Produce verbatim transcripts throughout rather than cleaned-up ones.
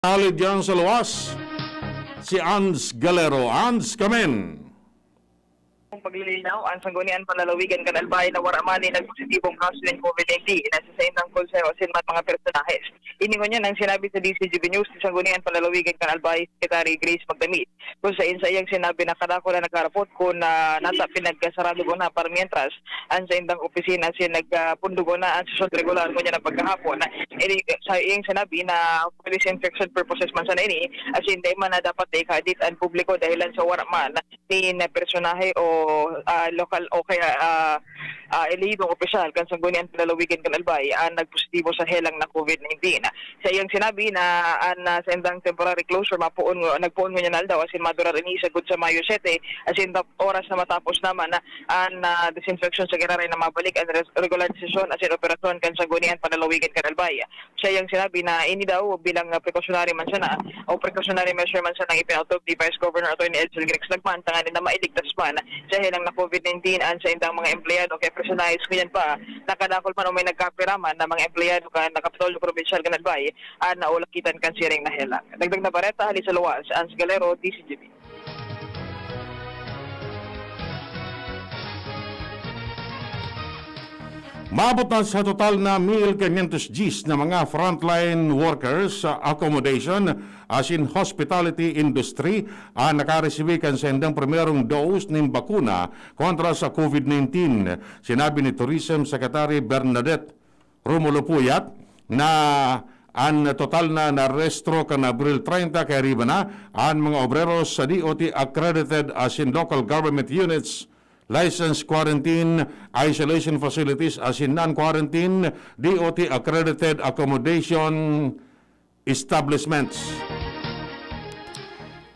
Alid diyan sa luwas, si Ans Galero. Ans, kamen! Kung paglilinaw, ang Sangguniang Panlalawigan kan Albay na wara man nin nagpositibong kaso nin COVID nineteen na sa saindang konseho asin man mga personahes. Ini ngunyan ang sinabi sa D C G B News ni Sangguniang Panlalawigan kan Albay, Secretary Grace Magdamit, kung sain sa iyang sinabi na kadakul an nagkarapot kun, ah, nata pinagkasarado ko na para mientras an saindang opisina asin nagpundog na an sesyon regular ngunyan na pagkahapon. Ini, sa iyang sinabi na for disinfection purposes man sana ini, asin dai man na dapat ikahadit an publiko dahilan sa wara man nin personahe o, ah, lokal o kaya, ah, ah, elehidong opisyal kan Sangguniang Panlalawigan kan Albay an nagpositibo sa helang na COVID nineteen. Sa iyang sinabi na an, ah, saindang temporary closure mapoon, nagpoon ngunyan na aldaw asin madurar ini sagkod sa Mayo sete, asin tap-, oras na matapos naman na an, ah, disinfection sa giraray na mabalik an res-, regular na sesyon asin operasyon kan Sangguniang Panlalawigan kan Albay. Sa iyang sinabi na ini daw bilang, ah, precautionary man sana o precautionary measure man sana ang ipinautob ni Vice Governor Attorney Edsel Grex Lagman tanganing na mailigtas man sa helang na COVID nineteen an saindang mga empleyado kaya personahes ngunyan pa na kadakul man o may nagkapira man na mga empleyado kan Kapitolyo Probinsyal kan Albay an naulakitan kan siring na helang. Dagdag na bareta hali sa luwas, Ans Galero, D C G B. Maabot na sa total na mil quinientos diyes na mga frontline workers sa accommodation asin hospitality industry an nakaresibi kan saindang primerong dose nin bakuna kontra sa COVID nineteen. Sinabi ni Tourism Secretary Bernadette Romulo Puyat na an total na narehistro kan Abril treinta kairiba na an mga obreros sa D O T accredited asin local government units, licensed quarantine, isolation facilities asin non-quarantine D O T accredited accommodation establishments.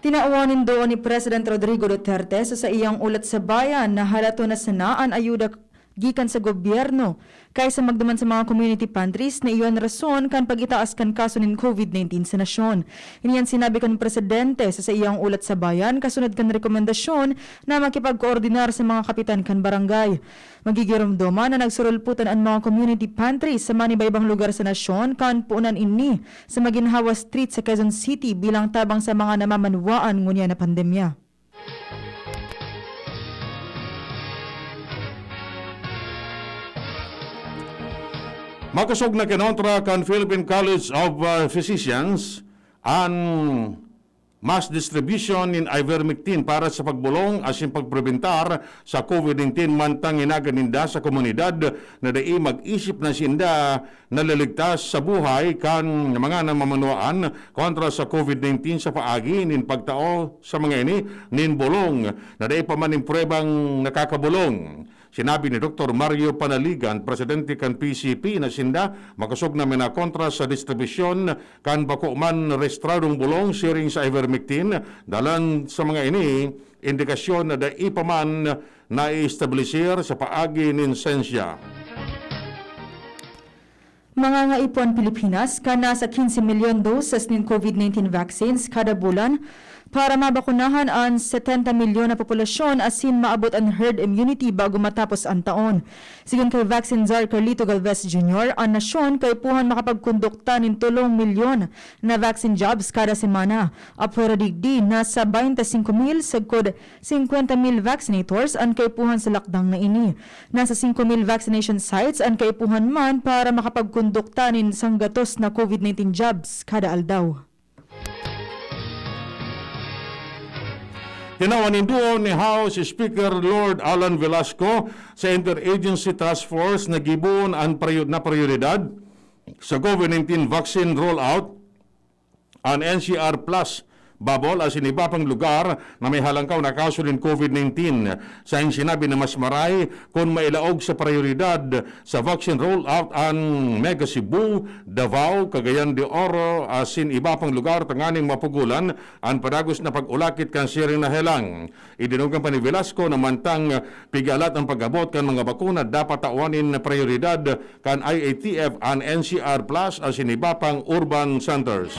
Tinawan nin duon ni President Rodrigo Duterte sa saiyang ulat sa bayan na halaton na sana an ayuda gikan sa gobyerno kaysa magduman sa mga community pantries na iyo an rason kan pag-itaas kan kaso nin COVID nineteen sa nasyon. Ini an sinabi kan presidente sa saiyang ulat sa bayan kasunod kan rekomendasyon na makipagkoordinar sa mga kapitan kan barangay. Magigiromdoman na nagsurulputan an mga community pantries sa manibaybang lugar sa nasyon kan puonan ini sa Maginhawa Street sa Quezon City bilang tabang sa mga namamanwaan ngunyan na pandemya. Makosog na kinontra kan Philippine College of, uh, Physicians an mass distribution nin ivermectin para sa pagbolong asin pagprebentar sa COVID nineteen, mantang hinaga ninda sa komunidad na dai mag-isip na sinda naliligtas sa buhay kan mga namamanwaan kontra sa COVID nineteen sa paagi nin pagtao sa mga ini nin bolong na dai pa man nin pruebang nakakabolong. Sinabi ni Doktor Mario Panaligan, presidente kan P C P, na sinda makosog na minakontra sa distribusyon kan bako man rehistradong bolong siring sa ivermectin. Dalan sa mga ini, indikasyon na dai pa man naiestablisir sa paagi nin syensya. Mangangaipo an Pilipinas kan nasa quince milyon doses nin COVID nineteen vaccines kada bulan para mabakunahan an setenta milyon na populasyon asin maabot an herd immunity bago matapos an taon. Sigon kay Vaccine Czar Carlito Galvez Junior, an nasyon kaipuhan makapagkondukta nin tolong milyon na vaccine jobs kada semana. Apwera digdi, nasa baynte singko mil sagkod singkwenta mil vaccinators an kaipuhan sa lakdang na ini. Nasa singko mil vaccination sites an kaipuhan man para makapagkondukta nin sanggatos na COVID nineteen jobs kada aldaw. Tinawan nin duo ni House Speaker Lord Alan Velasco sa Interagency Task Force na gibohon an prayo-, na prayoridad sa COVID nineteen vaccine rollout an N C R Plus, Babol asin iba pang lugar na may halangkaw na kaso nin COVID nineteen. Sain sinabi na mas maray kun mailaog sa prayoridad sa vaccine rollout an Mega Cebu, Davao, Cagayan de Oro asin iba pang lugar tanganing mapugolan an padagos na pag-ulakit kan siring na helang. Idinunggan pa ni Velasco na mantang pigalat an pag-abot kan mga bakuna, dapat tawan nin prayoridad kan I A T F an N C R Plus asin iba pang urban centers.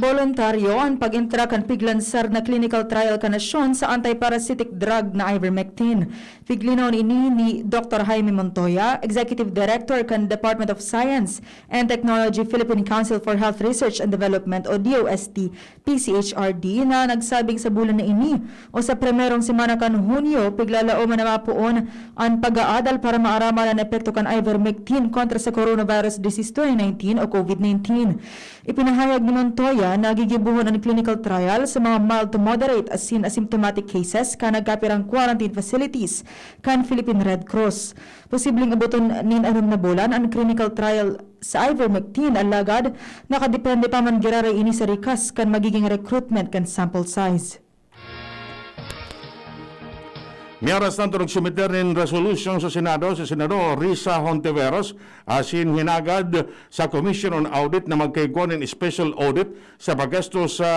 Boluntaryo an pag-entra kan piglansar na clinical trial kan nasyon sa antiparasitic drug na ivermectin. Piglinahon ini ni Doktor Jaime Montoya, Executive Director kan Department of Science and Technology, Philippine Council for Health Research and Development o D O S T P C H R D, na nagsabing sa bulan na ini o sa primerong semana kan Hunyo, piglalaoman na mapoon an pag-aadal para maaraman an epekto kan ivermectin kontra sa coronavirus disease twenty nineteen o COVID nineteen. Ipinahayag ni Montoya na gigibohon an clinical trial sa mga mild to moderate asin asymptomatic cases kan nagkapirang quarantine facilities kan Philippine Red Cross. Posibleng aboton nin anom na bulan an clinical trial sa ivermectin, alagad nakadepende pa man giraray ini sa rikas kan magiging recruitment kan sample size. Mientras tanto, nagsumiter nin resolusyon sa Senado si Senador Risa Hontiveros asin hinagad sa Commission on Audit na magkaigwa nin special audit sa paggasto sa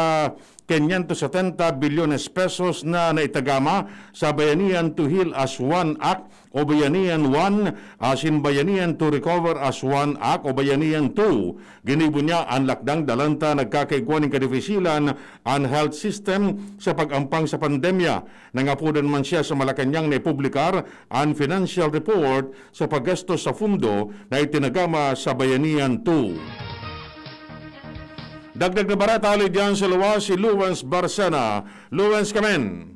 quinientos setenta bilyones pesos na naitagama sa Bayanihan to Heal as One Act o Bayanihan One asin Bayanihan to Recover as One Act o Bayanihan Two. Ginibo niya an lakdang dalanta nagkakaigwa nin kadifisilan an health system sa pag-ampang sa pandemya. Nangapodan man siya sa Malacañang na ipublikar an financial report sa paggastos sa fundo na itinagama sa Bayanihan Two. Dagdag na bareta, hali diyan sa luwas si Luwens Barcena. Luwens, kamen.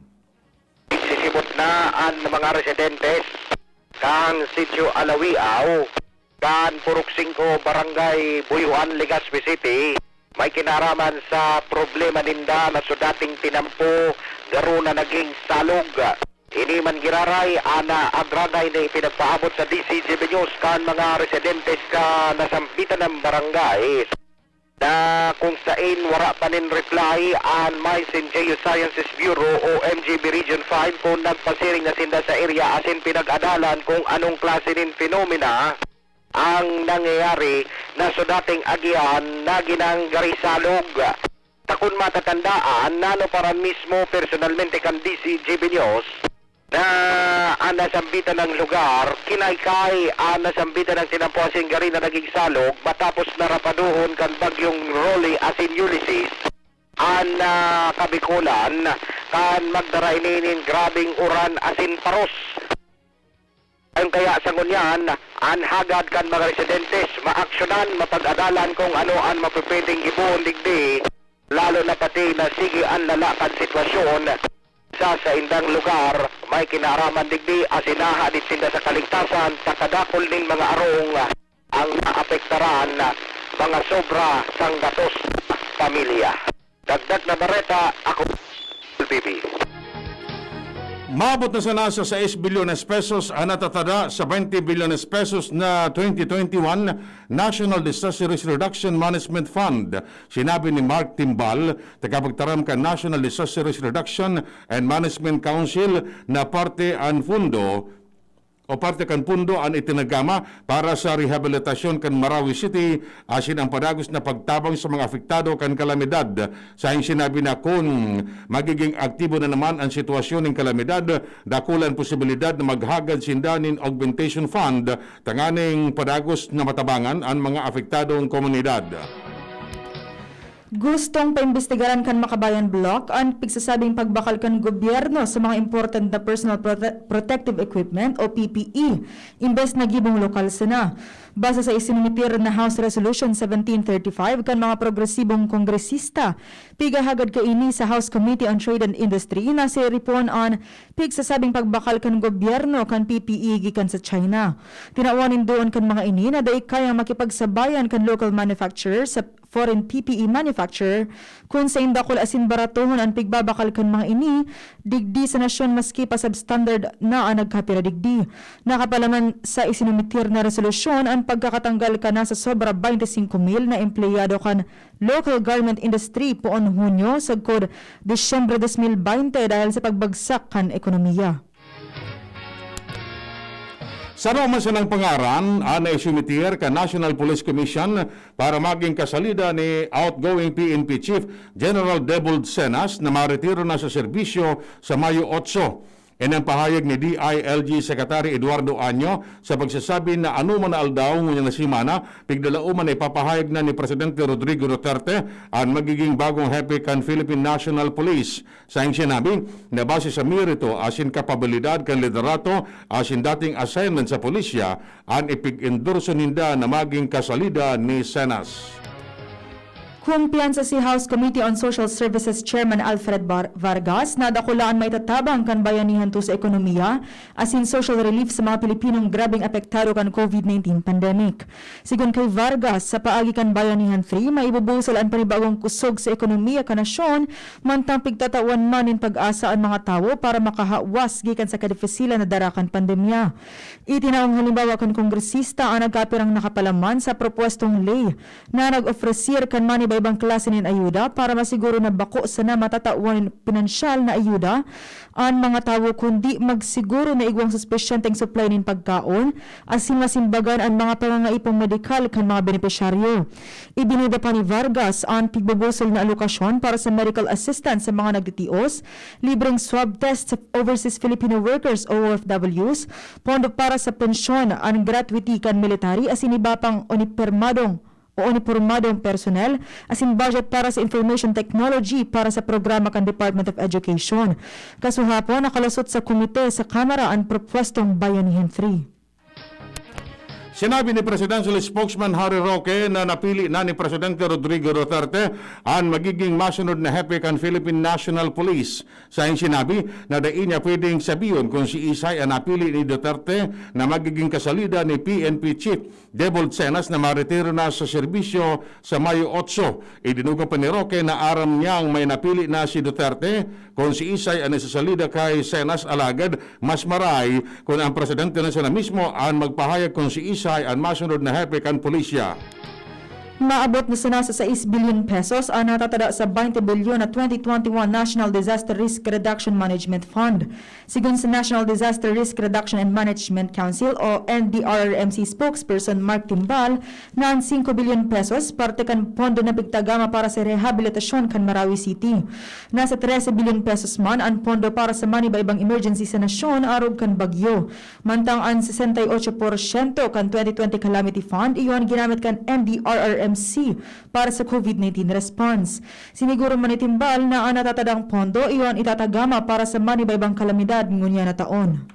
Sisibot na an mga residentes kan Sitio Alawiao, kan Purok Singko, Barangay Buyuan, Legazpi City. May kinaraman sa problema ninda na su dating tinampo, garo na naging salog. Ini man giraray an, ah, agragay na ipinagpaabot sa D C G B News kan mga residentes kan nasambitan na barangay, na kung sain wara pa nin reply an Mines and Geosciences Bureau o M G B Region five kun nagpasiring na sinda sa area asin pinag-adalan kung anong klase nin phenomena ang nangyayari na su dating agihan na ginanggarisalog. Ta kun matatandaan, nano paran mismo personalmente kan D C G B News na an nasambitan na lugar, kinaykay an nasambitan na tinampo asin gari na naging salog matapos na rapadohon kan Bagyong Rolly asin Ulysses an, ah, Kabikolan, kan magdara ini nin grabeng uran asin paros. Ayon kaya sa ngunyan, an hagad kan mga residentes maaksyonan, mapag-adalan kung ano an mapipwedeng gibohon digdi, lalo na pati na sige an lala kan sitwasyon sa saindang lugar. May kinaaraman digdi asin nahadit sinda sa kaligtasan sa kadakul nin mga arong ang naapektaran, mga sobra sanggatos pamilya. Dagdag na bareta, ako, L B B. Maabot na sana sa sais bilyones pesos an natatada sa twenty bilyones pesos na twenty twenty-one National Disaster Risk Reduction Management Fund. Sinabi ni Mark Timbal, tagapagtaram kan National Disaster Risk Reduction and Management Council, na parte an pundo o parte kan pundo an itinagama para sa rehabilitasyon kan Marawi City asin ang padagos na pagtabang sa mga apektado kan kalamidad. Saing sinabi na kun magiging aktibo na naman an sitwasyon nin kalamidad, dakula an posibilidad na maghagad sinda nin augmentation fund tanganing padagos na matabangan an mga apektadong komunidad. Gustong paimbestigaran kan Makabayan Bloc an pigsasabing pagbakal kan gobyerno sa mga important na personal prote-, protective equipment o P P E, imbes na gibong lokal sana. Base sa isinumitir na House Resolution seventeen thirty-five kan mga progresibong kongresista, pigahagad kaini sa House Committee on Trade and Industry na siripon an pigsasabing pagbakal kan gobyerno kan P P E gikan sa China. Tinawan nin duon kan mga ini na dai kayang makipagsabayan kan local manufacturer sa foreign P P E manufacturer, kun sain dakul asin baratohon an pigbabakal kan mga ini digdi sa nasyon maski pa substandard na an nagkapira digdi. Nakapalaman sa isinumitir na resolusyon an pagkakatanggal kan nasa sobra twenty-five mil na empleyado kan local garment industry poon Hunyo sagkod Disyembre dos mil bente dahil sa pagbagsak kan ekonomiya. Saro man sanang pangaran an naisumiter kan National Police Commission para magin kasalida ni outgoing P N P Chief General Debold Cenas na maretiro na sa serbisyo sa Mayo otso. Yan ang pahayag ni D I L G Secretary Eduardo Año sa pagsasabi na anoman na aldaw ngunyan na semana, pigdalaoman na ipapahayag na ni Presidente Rodrigo Duterte an magiging bagong hepe kan Philippine National Police. Saing sinabi na base sa merito asin kapabilidad kan liderato asin dating assignment sa pulisya, an ipig-endorso ninda na maging kasalida ni Cenas. Kumpiyansa si House Committee on Social Services Chairman Alfred Bar-, Vargas na dakula an maitatabang kan bayanihan to sa ekonomiya asin social relief sa mga Pilipinong grabeng apektado kan COVID nineteen pandemic. Sigon kay Vargas, sa paagi kan Bayanihan three, maibubusol an panibagong kusog sa ekonomiya kan nasyon, mantang pigtatawan man nin pag-asa an mga tawo para makahawas gikan sa kadifisilan na dara kan pandemya. Itinaong halimbawa kan kongresista an nagkapirang nakapalaman sa propwestong ley na nag-ofresir kan manibaybang klase nin ayuda para masiguro na bako sana matatawan nin pinansyal na ayuda an mga tawo, kundi magsiguro na igwang supisyenteng supply nin pagkaon asin masimbagan an mga pangangaipong medikal kan mga benepisyaryo. Ibinida pa ni Vargas an pigbubusol na alokasyon para sa medical assistance sa mga nagtitios, libreng swab test sa overseas Filipino workers o O F Ws, pondo para sa pensyon, an gratuity kan military asin iba pang unipormadong o unipormadong personnel, asin budget para sa information technology para sa programa kan Department of Education. Kasuhapon, nakalusot sa komite sa Kamara an propwestong Bayanihan three. Sinabi ni Presidential Spokesman Harry Roque na napili na ni Presidente Rodrigo Duterte an magiging masunod na hepe kan Philippine National Police. Saing sinabi na dai niya pwedeng sabihon kung siisay an napili ni Duterte na magiging kasalida ni P N P Chief Debold Cenas na maretiro na sa serbisyo sa Mayo otso. Idinugma pa ni Roque na aram niyang may napili na si Duterte kung siisay an isasalida kay Cenas, alagad mas maray kun ang presidente na sana mismo an magpahayag kung siisay an masunod na hepe kan pulisya. Maabot na sana sa sais bilyon pesos an natatada sa twenty bilyon na twenty twenty-one National Disaster Risk Reduction Management Fund. Sigon sa National Disaster Risk Reduction and Management Council o N D R R M C spokesperson Mark Timbal, na an singko bilyon pesos parte kan pondo na pigtagama para sa rehabilitasyon kan Marawi City. Nasa trese bilyon pesos man an pondo para sa manibaibang emergency sa nasyon arog kan bagyo. Mantang an sesenta y ocho porsyento kan twenty twenty Calamity Fund iyo an ginamit kan N D R R M C para sa COVID nineteen response. Siniguro man ni Timbal na an natatadang pondo iyo an itatagama para sa manibaibang kalamidad ngunyan na taon.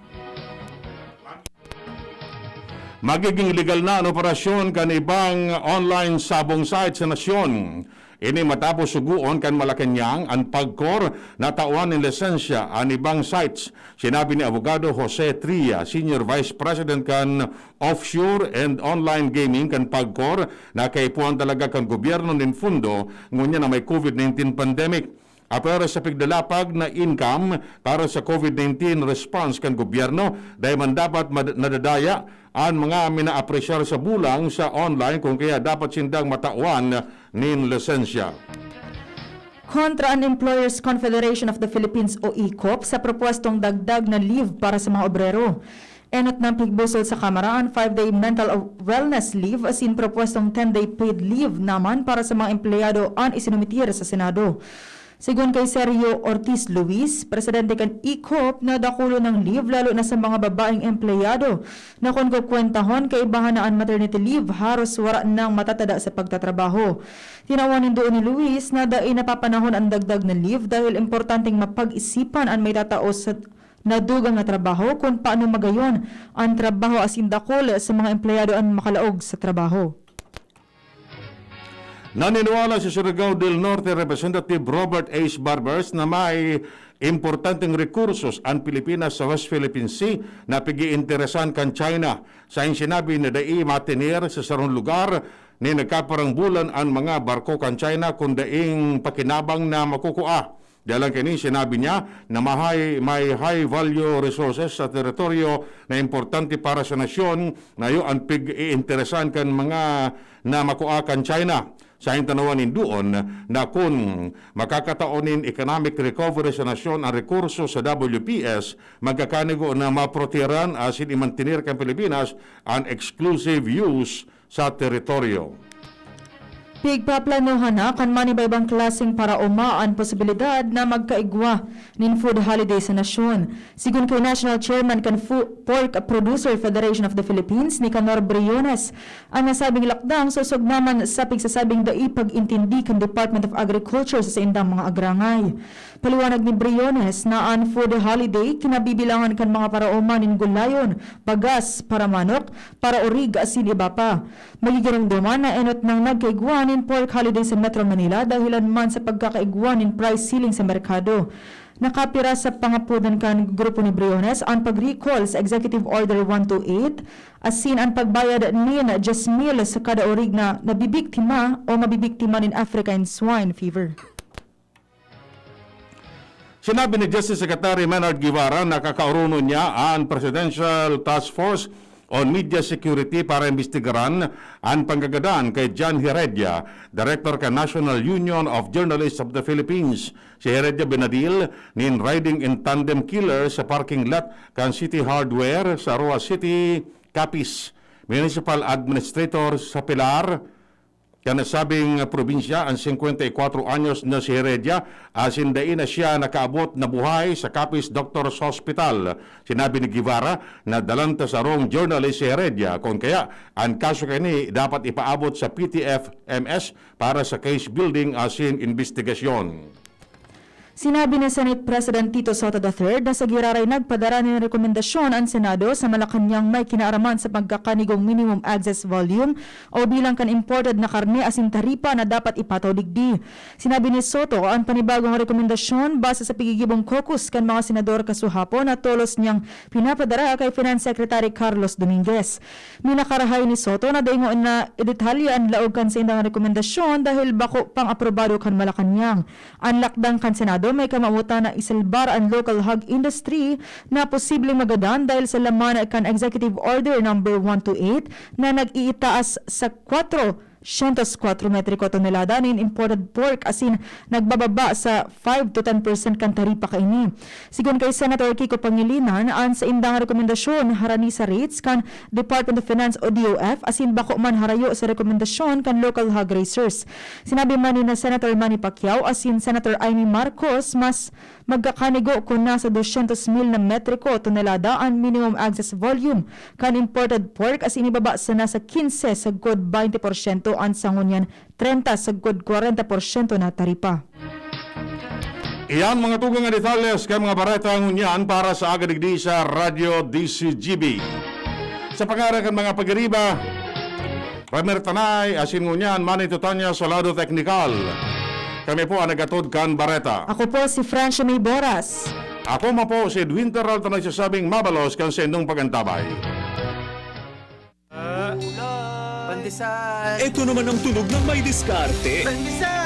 Magiging legal na an operasyon kan ibang online sabong site sa nasyon. Ini matapos sugoon kan Malacañang an PAGCOR na tawan nin lisensya an ibang sites. Sinabi ni Abogado Jose Tria, Senior Vice President kan Offshore and Online Gaming kan PAGCOR, na kaipuhan talaga kan gobyerno nin fundo ngunyan na may COVID nineteen pandemic. Apwera sa piglalapag na income para sa COVID nineteen response kan gobyerno, dai man dapat mad-, nadadaya an mga minaapresyar sa bulang sa online, kung kaya dapat sindang matawan nin lisensya. Kontra an Employers Confederation of the Philippines o ECOP sa propwestong dagdag na leave para sa mga obrero. Enot nang pigbusol sa Kamara an five-day mental wellness leave asin propwestong ten-day paid leave naman para sa mga empleyado an isinumitir sa Senado. Sigon kay Sergio Ortiz Luis, presidente kan ECOP, na dakulon ang leave lalo na sa mga babaeng empleyado na kun kukwentahon, kaibahan na an maternity leave, haros wara nang matatada sa pagtatrabaho. Tinawan nin duon ni Luis na dai napapanahon an dagdag na leave dahil importanteng mapag-isipan an may tatao sa nadugang na trabaho kun paano magayon an trabaho asin dakul sa mga empleyado an makalaog sa trabaho. Naniniwala si Surigao del Norte Representative Robert Ace Barbers na may importanteng rekursos an Pilipinas sa West Philippine Sea na pig-iinteresan kan China. Saing sinabi na dai matener sa sarong lugar ni nagkaparangbulan an mga barko kan China kun daing pakinabang na makukua. Dalang kini, sinabi niya na mahay, may high value resources sa teritoryo na importante para sa nasyon na iyo an pig-iinteresan kan mga na makua kan China. Sa tanawan nin duon na kun makakatao nin economic recovery sa nasyon an rekurso sa W P S, magkakanigo na maproteharan asin imantener kan Pilipinas an exclusive use sa teritoryo. Pigpaplanohan na kan manibaybang klaseng paraoma an posibilidad na magkaigwa nin food holiday sa nasyon. Sigon kay National Chairman kan Fu-, Pork Producer Federation of the Philippines, Nicanor Briones, an nasabing lakdang sosog naman sa pigsasabing dai pag-intindi kan Department of Agriculture sa saindang mga agrangay. Paliwanag ni Briones na an food holiday kinabibilangan kan mga paraoma nin gulayon, pagas, paramanok, paraorig asin iba pa. Magigiromdoman na enot nang nagkaigwa nin pork holiday sa Metro Manila dahilan man sa pagkakaigwa nin price ceiling sa merkado. Nakapira sa pangapodan kan grupo ni Briones an pag-recall sa Executive Order one two eight, asin an pagbayad nin dyes mil sa kada orig na nabibiktima o mabibiktima nin African swine fever. Sinabi ni Justice Secretary Menard Guevara na kakaoronon niya an Presidential Task Force on Media Security para imbestigaran an pangkagadan kay John Heredia, Director kan National Union of Journalists of the Philippines. Si Heredia binadil nin riding in tandem killer sa parking lot kan City Hardware sa Roxas City, Capiz. Municipal Administrator sa Pilar, kan nasabing probinsya an singkwenta y kwatro anyos na si Heredia, asin dai na siya nakaabot na buhay sa Capiz Doctors Hospital. Sinabi ni Guevara na dalan ta sarong journalist si Heredia, kun kaya an kaso kaini dapat ipaabot sa P T F M S para sa case building asin imbestigasyon. Sinabi ni Senate President Tito Sotto the third na sa giraray nagpadara nin rekomendasyon an Senado sa Malacañang may kinaaraman sa pagkakanigong minimum access volume o bilang kan imported na karne asin taripa na dapat ipataw digdi. Sinabi ni Sotto, an panibagong rekomendasyon base sa pigigibong caucus kan mga senador kasuhapon na tolos niyang pinapadara kay Finance Secretary Carlos Dominguez. Minakarahay ni Sotto na dai ngona idetalye an laog kan saindang rekomendasyon dahil bako pang aprobado kan Malacañang. An lakdang kan Senado may kamawotan na isalbar an local hog industry na posibleng magadan dahil sa laman kan Executive Order Number one two eight na nag-iitaas sa kwatro syentos kwatro metriko tonelada nin imported pork asin nagbababa sa five to ten percent kan taripa kaini. Sigon kay Senator Kiko Pangilinan, an saindang rekomendasyon harani sa rates kan Department of Finance o D O F asin bako man harayo sa rekomendasyon kan local hog raisers. Sinabi man ni na Senator Manny Pacquiao asin Senator Imee Marcos, mas magkakanigo kun nasa dosyentos mil na metriko tonelada an minimum access volume kan imported pork asin ibaba sa nasa kinse sagkod baynte porsyento an sa ngunyan trenta sagkod kwarenta porsyento na taripa. Iyan mga tugang na detalles kan mga bareta ngunyan para sa aga digdi sa Radyo D C G B. Sa pangaran kan mga pagiriba, Ramer Tanay, asin ngunyan, Manny Tutanya sa lado teknikal. Kami po ang nagatod kan bareta. Ako po si Francia May Boras. Ako man po si Edwin Peralta nagsasabing mabalos kan saindong pag-antabay. Pandesal. Ito naman ang tunog ng may diskarte. Pandesal.